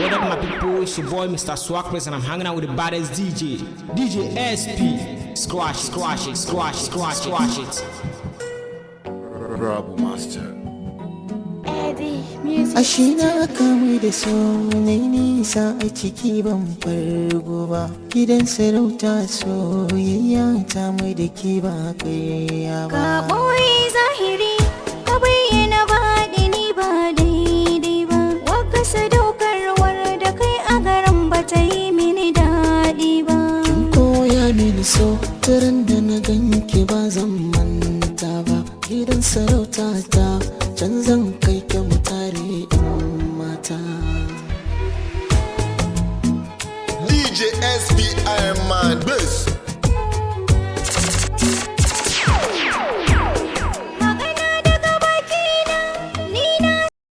What up, my people? It's your boy, Mr. Swag Press, and I'm hanging out with the baddest DJ, DJ SP. Squash, squash it, squash, squash, squash it. Rabu Master. Eddie Music. Ashe na kamu da so na nisa a ciki, ban fargo ba. Gidan sarauta soyayya ta mai da ke ba karya Ka ba. ɓoye zahiri, ka bayyana.